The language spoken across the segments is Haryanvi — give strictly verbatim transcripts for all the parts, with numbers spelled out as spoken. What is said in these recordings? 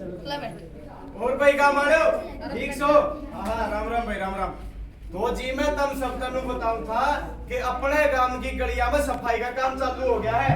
ले बैठ। और भाई, काम आड़ो, ठीक सो? हाँ, राम राम भाई, राम राम। तो जी, मैं तम सब तनु बताऊं था कि अपने गांव की गलियां में सफाई का काम चालू हो गया है।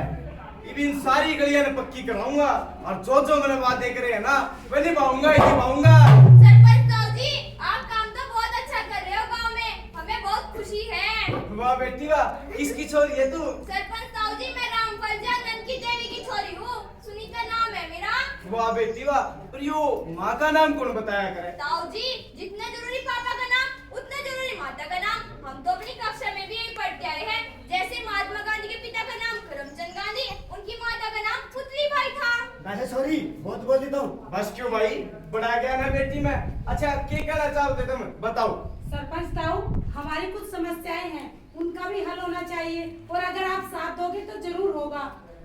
इब इन सारी गलियां ने पक्की कराऊंगा और जो जो मैंने वादे करे हैं ना, वे निभाऊंगा ही निभाऊंगा। सरपंच साहब जी, आप काम तो बहुत अच्छा कर रहे हो गांव में, हमें बहुत खुशी है। वाह बेटी वाह, किसकी छोरी है तू? सरपंच साहब जी, मैं रामफल जी नंद की देवी की छोरी हूँ, सुनीता नाम है मेरा। वाह बेटी वाह, पर यो माँ का नाम कौन बताया करे? ताऊ जी, जितना जरूरी पापा का नाम, उतना जरूरी माता का नाम। हम तो अपनी कक्षा में भी यही पढ़ते आए हैं। जैसे महात्मा गांधी के पिता का नाम करमचंद गांधी, उनकी माता का नाम पुतली बाई था। वैसे छोरी बहुत बोली तू। बस क्यों भाई, बड़ा ज्ञान है बेटी में। अच्छा, के कहना चाहते तुम, बताओ। सरपंच ताऊ, हमारी कुछ समस्याएं हैं, उनका भी हल होना चाहिए, और अगर आप साथ दोगे तो जरूर होगा।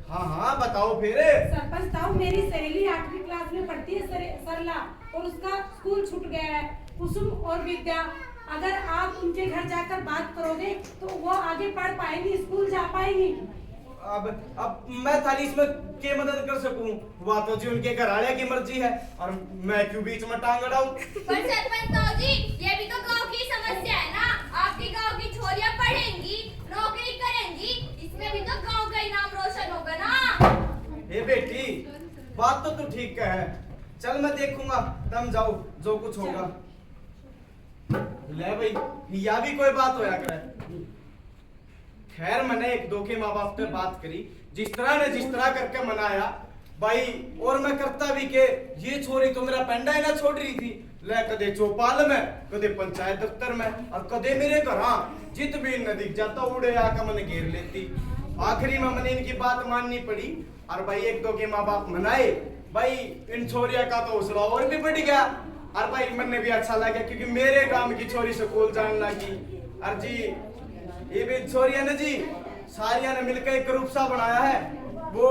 हाँ हाँ, बताओ फिर। सरपंच ताऊ, मेरी सहेली आठवीं क्लास में पढ़ती है सरे-, सरला, और उसका स्कूल छूट गया है। कुसुम और विद्या, अगर आप उनके घर जाकर बात करोगे तो वो आगे पढ़ पाएंगी, स्कूल जा पाएंगी। अब अब मैं थारी इसमें के मदद कर सकूं? वह तो जी उनके घर वाले की मर्जी है, और मैं क्यों बीच में टांग अड़ाऊं? पर सरपंच ताऊ जी, ये भी तो गांव की समस्या है ना। आपके गांव की छोरियां पढ़ेंगी, नौकरी करेंगी, इसमें भी तो गांव का ही नाम रोशन होगा ना। हे बेटी, बात तो तू ठीक कहे। चल, मैं देखूंगा, तम जाओ, जो कुछ होगा। ले भाई, या भी कोई बात होया करे। खैर, मैंने एक दो के माँ बाप पे बात करी, जिस तरह ने जिस तरह करके मनाया भाई, और मैं करता भी के, ये छोरी तो मेरा पेंडा ही ना छोड़ रही थी। ले, कदे चौपाल में, कदे पंचायत दफ्तर में, और कदे मेरे घर। हाँ, जित भी इन्हें दिख जाता, उड़े आकर मैंने घेर लेती। आखिरी में मैंने इनकी बात माननी पड़ी। और भाई, एक दो के माँ बाप मनाए। भाई, इन छोरिया का तो हौसला और भी बढ़ गया। और भाई, मन्ने भी अच्छा लगा, क्योंकि मेरे गांव की छोरी स्कूल जान लगी। और जी, ये भी छोरिया ने जी, सारिया ने मिलकर एक ग्रुप सा बनाया है। वो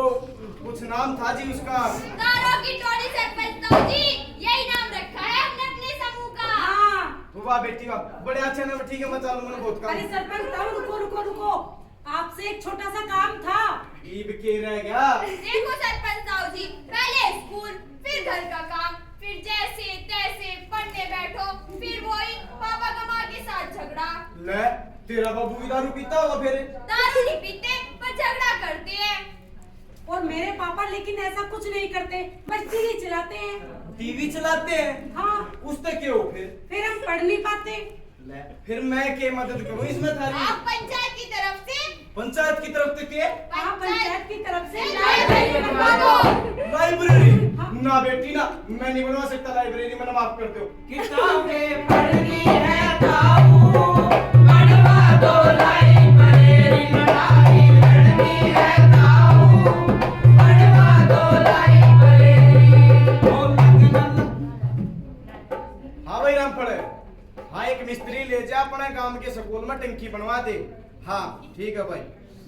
कुछ नाम था जी उसका। गारों की टोली सरपंच ताऊ जी, यही नाम रखा है हमने अपने समूह का। हाँ। वाह बेटी वाह, बड़े अच्छे नाम। ठीक है, मैं चलूँ, मैंने बहुत काम। अरे सरपंच ताऊ, रुको, रुको, रुको। आपसे एक छोटा सा काम था। ईब के रह गया? देखो सरपंच साहब जी, पहले स्कूल, फिर घर का काम, फिर जैसे तैसे पढ़ने बैठो, फिर वही पापा का माँ के साथ झगड़ा। ले, तेरा बाबू भी दारू पीता होगा फिर? दारू नहीं पीते, पर झगड़ा करते हैं। और मेरे पापा लेकिन ऐसा कुछ नहीं करते, बस टीवी चलाते हैं। टीवी चलाते हैं? हाँ। उससे क्या हो फिर? फिर हम पढ़ नहीं पाते। ले, फिर मैं के मदद करूं इसमें थारी? आप पंचायत की तरफ से। पंचायत की तरफ से के? आप पंचायत की तरफ से लाइब्रेरी बनवा दो। लाइब्रेरी? हाँ। ना बेटी ना, मैं नहीं बनवा सकता लाइब्रेरी, मैंने माफ कर दो। किताबें पढ़नी है ताऊ, बनवा दो लाइब्रेरी, लड़ाई लड़नी है ताऊ, बनवा दो लाइब्रेरी। ओ लगन। हाँ भाई रामफल, हाँ, एक मिस्त्री ले जा अपने गांव के स्कूल में टंकी बनवा दे। हाँ, ठीक है भाई।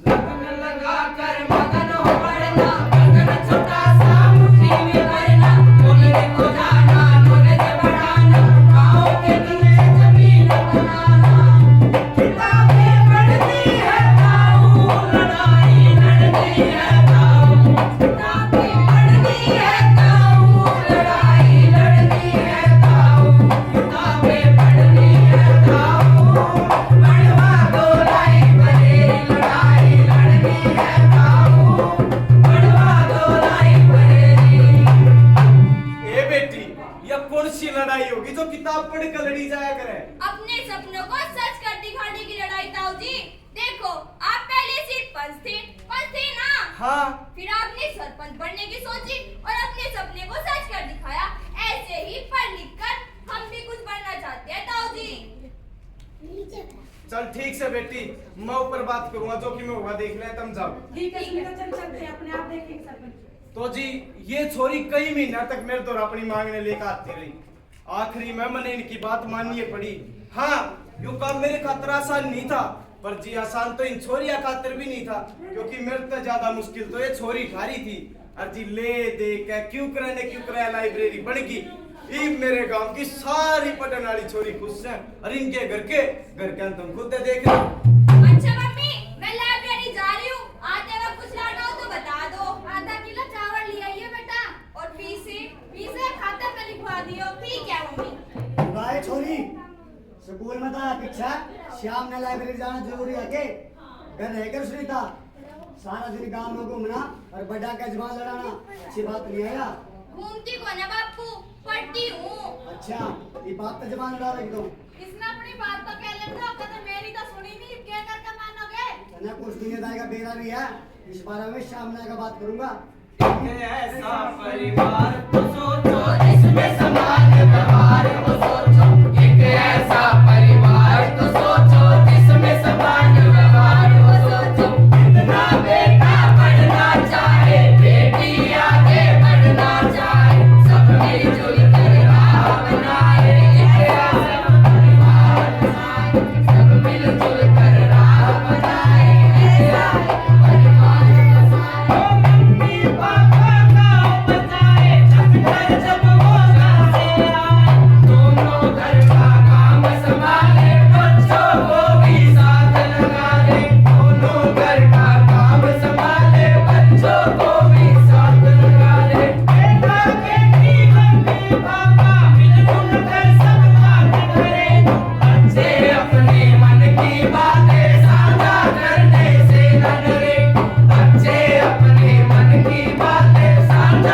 लगन लगा कर मगन हो पढ़ना, लगन छोटा सा मुट्ठी में भरना, कॉलेज को जाना, नॉलेज बढ़ाना, गाँव के लिए जमीन बनाना। किताबें पढ़नी है ताऊ, लड़ाई लड़नी है ताऊ। किताबें पढ़नी है ताऊ, लड़ाई लड़नी है ताऊ। किताबें पढ़नी है ताऊ, बनवा दो लाइब्रेरी, लड़ाई लड़नी है ताऊ, बनवा दो लाइब्रेरी। ए बेटी, यह कौन सी लड़ाई होगी जो किताब पढ़ कर लड़ी जाया करे? अपने सपनों को सच कर दिखाने की लड़ाई ताऊ जी। देखो, आप पहले सिर्फ पंच थे, पंच थे ना? हाँ। फिर आपने सरपंच बनने की सोची और अपने सपने को सच कर दिखाया। ऐसे ही पढ़ लिख कर हम भी कुछ बनना चाहते हैं ताऊ जी। चल ठीक से बेटी, मैं ऊपर बात करूंगा, जो कि मैं होगा देख ले, तुम जाओ। ठीक है सुनीता, चल चलते हैं, अपने आप देखेंगे सरपंच। तो जी, ये छोरी कई महीना तक मेरे दौर अपनी मांग ने लेकर आती रही। आखिरी में मैंने इनकी बात माननी पड़ी। हाँ, यो काम मेरे खातर आसान नहीं था, पर जी आसान तो इन छोरिया खातर भी नहीं था, क्योंकि मेरे से ज्यादा मुश्किल तो ये छोरी ठा रही थी। और जी ले दे के क्यों करे ने क्यों करे लाइब्रेरी बन गई। इब मेरे गांव की सारी पढ़ने वाली छोरी खुश है और इनके घर के, घर के तुम खुद देख लो। अच्छा मम्मी, मैं लाइब्रेरी जा रही हूँ, आते वक्त कुछ लाना हो तो बता दो। आधा किलो चावल ले आइए बेटा, और पीसे, पीसे अच्छा, शाम ने लाइब्रेरी जाना जरूरी है के? घर रह कर सुनीता, सारा दिन गांव में घूमना और बड़ा का जबान लड़ाना अच्छी बात नहीं है। घूमती को ना बापू, पढ़ती हूँ। अच्छा, ये बात तो जबान लड़ा रही तुम। इसने अपनी बात तो कह लेने दो, कदे मेरी तो सुनी नहीं, क्या करके मानोगे? ना कुछ दुनियादारी का बेरा भी है, इस बारे में शाम ने आकर बात करूंगा। एक ऐसा परिवार